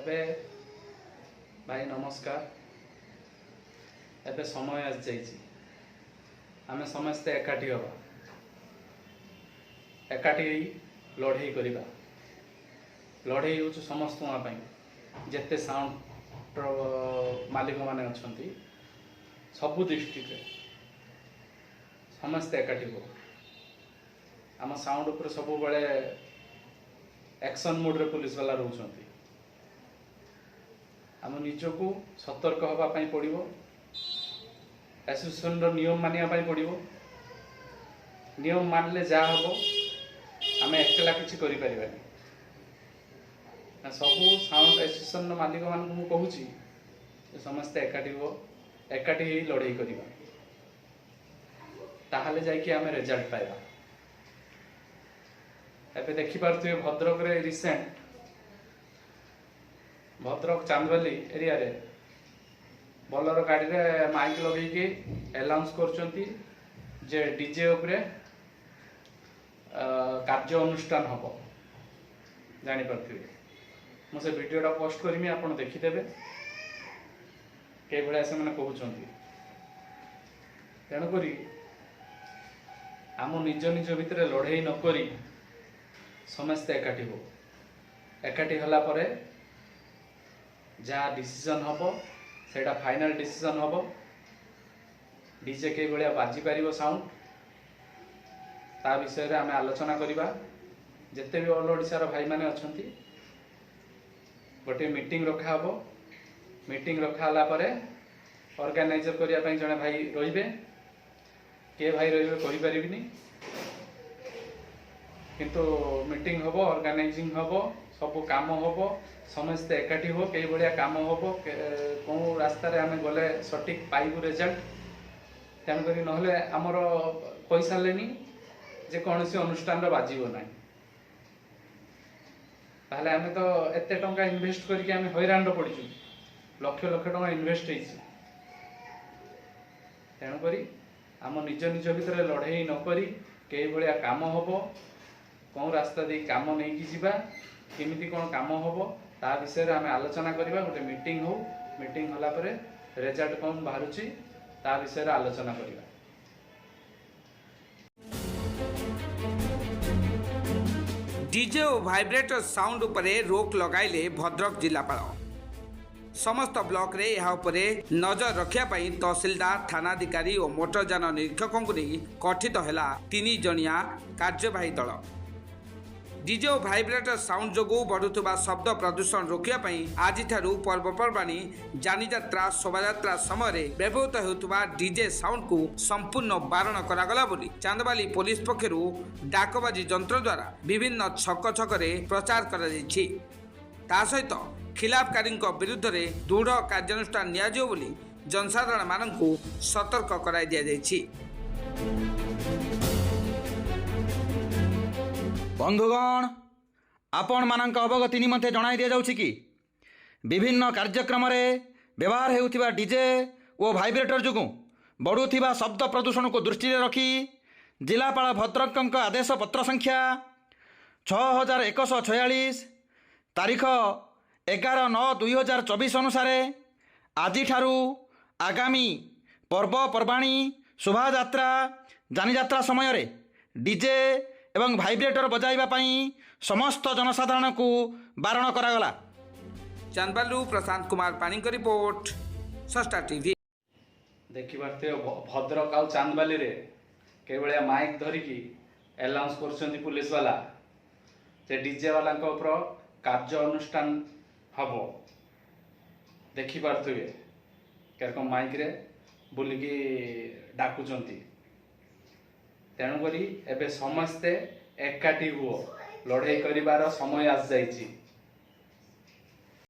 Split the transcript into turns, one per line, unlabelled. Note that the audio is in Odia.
ଏବେ ଭାଇ ନମସ୍କାର। ଏବେ ସମୟ ଆସିଯାଇଛି, ଆମେ ସମସ୍ତେ ଏକାଠି ହେବା, ଏକାଠି ହେଇ ଲଢ଼େଇ କରିବା। ଲଢ଼େଇ ହେଉଛି ସମସ୍ତଙ୍କ ପାଇଁ। ଯେତେ ସାଉଣ୍ଡର ମାଲିକମାନେ ଅଛନ୍ତି ସବୁ ଡିଷ୍ଟ୍ରିକ୍ଟରେ, ସମସ୍ତେ ଏକାଠି ହୁଅ। ଆମ ସାଉଣ୍ଡ ଉପରେ ସବୁବେଳେ ଆକ୍ସନ୍ ମୋଡ଼ରେ ପୋଲିସ ବାଲା ରହୁଛନ୍ତି। ଆମ ନିଜକୁ ସତର୍କ ହେବା ପାଇଁ ପଡ଼ିବ, ଆସୋସିଏସନର ନିୟମ ମାନିବା ପାଇଁ ପଡ଼ିବ। ନିୟମ ମାନିଲେ ଯାହା ହେବ, ଆମେ ଏକଲା କିଛି କରିପାରିବାନି ନା। ସବୁ ସାଉଣ୍ଡ ଆସୋସିଏସନର ମାଲିକମାନଙ୍କୁ ମୁଁ କହୁଛି ଯେ ସମସ୍ତେ ଏକାଠି ହୁଅ, ଏକାଠି ହେଇ ଲଢ଼େଇ କରିବା, ତାହେଲେ ଯାଇକି ଆମେ ରେଜଲ୍ଟ ପାଇବା। ଏବେ ଦେଖିପାରୁଥିବେ, ଭଦ୍ରକରେ ରିସେଣ୍ଟ ଭଦ୍ରକ ଚାନ୍ଦବାଲି ଏରିଆରେ ବୋଲେରୋ ଗାଡ଼ିରେ ମାଇକ୍ ଲଗେଇକି ଆନାଉନ୍ସ କରୁଛନ୍ତି ଯେ ଡିଜେ ଉପରେ କାର୍ଯ୍ୟ ଅନୁଷ୍ଠାନ ହେବ। ଜାଣିପାରୁଥିବେ, ମୁଁ ସେ ଭିଡ଼ିଓଟା ପୋଷ୍ଟ କରିମି, ଆପଣ ଦେଖିଦେବେ କେଭଳିଆ ସେମାନେ କହୁଛନ୍ତି। ତେଣୁକରି ଆମ ନିଜ ନିଜ ଭିତରେ ଲଢ଼େଇ ନକରି ସମସ୍ତେ ଏକାଠି ହଉ। ଏକାଠି ହେଲା ପରେ ଯାହା ଡିସିଜନ୍ ହେବ, ସେଇଟା ଫାଇନାଲ ଡିସିଜନ୍ ହେବ। ଡିଜେ କେଇଭଳିଆ ବାଜିପାରିବ ସାଉଣ୍ଡ, ତା ବିଷୟରେ ଆମେ ଆଲୋଚନା କରିବା। ଯେତେ ବି ଅଲ୍ ଓଡ଼ିଶାର ଭାଇମାନେ ଅଛନ୍ତି, ଗୋଟିଏ ମିଟିଂ ରଖାହେବ। ମିଟିଂ ରଖା ହେଲା ପରେ ଅର୍ଗାନାଇଜର କରିବା ପାଇଁ ଜଣେ ଭାଇ ରହିବେ। କିଏ ଭାଇ ରହିବେ କହିପାରିବିନି, କିନ୍ତୁ ମିଟିଂ ହେବ, ଅର୍ଗାନାଇଜିଂ ହେବ, ସବୁ କାମ ହେବ। ସମସ୍ତେ ଏକାଠି ହୁଅ, କେଇଭଳିଆ କାମ ହେବ, କେଉଁ ରାସ୍ତାରେ ଆମେ ଗଲେ ସଠିକ୍ ପାଇବୁ ରେଜଲ୍ଟ। ତେଣୁକରି ନହେଲେ ଆମର କହିସାରିଲେନି ଯେ କୌଣସି ଅନୁଷ୍ଠାନର ବାଜିବ ନାହିଁ, ତାହେଲେ ଆମେ ତ ଏତେ ଟଙ୍କା ଇନଭେଷ୍ଟ କରିକି ଆମେ ହଇରାଣରେ ପଡ଼ିଛୁ। ଲକ୍ଷ ଲକ୍ଷ ଟଙ୍କା ଇନଭେଷ୍ଟ ହେଇଛି। ତେଣୁକରି ଆମ ନିଜ ନିଜ ଭିତରେ ଲଢ଼େଇ ନକରି କେଇଭଳିଆ କାମ ହେବ, କେଉଁ ରାସ୍ତା ଦେଇ କାମ ନେଇକି ଯିବା, କେମିତି କ'ଣ କାମ ହେବ, ତା ବିଷୟରେ ଆମେ ଆଲୋଚନା କରିବା। ଗୋଟେ ମିଟିଂ ହଉ, ମିଟିଂ ହେଲା ପରେ ରେଜଲ୍ଟ କ'ଣ ବାହାରୁଛି ତା ବିଷୟରେ ଆଲୋଚନା କରିବା।
ଡିଜେ ଓ ଭାଇବ୍ରେଟର ସାଉଣ୍ଡ ଉପରେ ରୋକ ଲଗାଇଲେ ଭଦ୍ରକ ଜିଲ୍ଲାପାଳ। ସମସ୍ତ ବ୍ଲକରେ ଏହା ଉପରେ ନଜର ରଖିବା ପାଇଁ ତହସିଲଦାର, ଥାନାଧିକାରୀ ଓ ମୋଟରଯାନ ନିରୀକ୍ଷକଙ୍କୁ ନେଇ ଗଠିତ ହେଲା 3 ଜଣିଆ କାର୍ଯ୍ୟବାହୀ ଦଳ। ଡିଜେ ଓ ଭାଇବ୍ରେଟର ସାଉଣ୍ଡ ଯୋଗୁଁ ବଢ଼ୁଥିବା ଶବ୍ଦ ପ୍ରଦୂଷଣ ରୋକିବା ପାଇଁ ଆଜିଠାରୁ ପର୍ବପର୍ବାଣୀ, ଯାନିଯାତ୍ରା, ଶୋଭାଯାତ୍ରା ସମୟରେ ବ୍ୟବହୃତ ହେଉଥିବା ଡିଜେ ସାଉଣ୍ଡକୁ ସମ୍ପୂର୍ଣ୍ଣ ବାରଣ କରାଗଲା ବୋଲି ଚାନ୍ଦବାଲି ପୋଲିସ ପକ୍ଷରୁ ଡାକବାଜି ଯନ୍ତ୍ର ଦ୍ୱାରା ବିଭିନ୍ନ ଛକ ଛକରେ ପ୍ରଚାର କରାଯାଇଛି। ତା ସହିତ ଖିଲାପକାରୀଙ୍କ ବିରୁଦ୍ଧରେ ଦୃଢ଼ କାର୍ଯ୍ୟାନୁଷ୍ଠାନ ନିଆଯିବ ବୋଲି ଜନସାଧାରଣମାନଙ୍କୁ ସତର୍କ କରାଇ ଦିଆଯାଇଛି।
ବନ୍ଧୁଗଣ, ଆପଣମାନଙ୍କ ଅବଗତି ନିମନ୍ତେ ଜଣାଇ ଦିଆଯାଉଛି କି ବିଭିନ୍ନ କାର୍ଯ୍ୟକ୍ରମରେ ବ୍ୟବହାର ହେଉଥିବା ଡିଜେ ଓ ଭାଇବ୍ରେଟର ଯୋଗୁଁ ବଢ଼ୁଥିବା ଶବ୍ଦ ପ୍ରଦୂଷଣକୁ ଦୃଷ୍ଟିରେ ରଖି ଜିଲ୍ଲାପାଳ ଭଦ୍ରକଙ୍କ ଆଦେଶ ପତ୍ର ସଂଖ୍ୟା 6146, ତାରିଖ 11/9/2024 ଅନୁସାରେ ଆଜିଠାରୁ ଆଗାମୀ ପର୍ବପର୍ବାଣୀ, ଶୋଭାଯାତ୍ରା, ଯାନିଯାତ୍ରା ସମୟରେ ଡିଜେ ଏବଂ ଭାଇବ୍ରେଟର ବଜାଇବା ପାଇଁ ସମସ୍ତ ଜନସାଧାରଣଙ୍କୁ ବାରଣ କରାଗଲା।
ଚାନ୍ଦବାଲିରୁ ପ୍ରଶାନ୍ତ କୁମାର ପାଣିଙ୍କ ରିପୋର୍ଟ, ଷଷ୍ଠା ଟିଭି।
ଦେଖିପାରୁଥିବେ, ଭଦ୍ରକ ଆଉ ଚାନ୍ଦବାଲିରେ କେଭଳିଆ ମାଇକ୍ ଧରିକି ଆନାଉନ୍ସ କରୁଛନ୍ତି ପୋଲିସ ବାଲା ଯେ ଡିଜେ ବାଲାଙ୍କ ଉପର କାର୍ଯ୍ୟ ଅନୁଷ୍ଠାନ ହବ। ଦେଖିପାରୁଥିବେ କେରକମ ମାଇକ୍ରେ ବୁଲିକି ଡାକୁଛନ୍ତି। ତେଣୁକରି ଏବେ ସମସ୍ତେ ଏକାଠି ହୁଅ, ଲଢ଼େଇ କରିବାର ସମୟ ଆସିଯାଇଛି।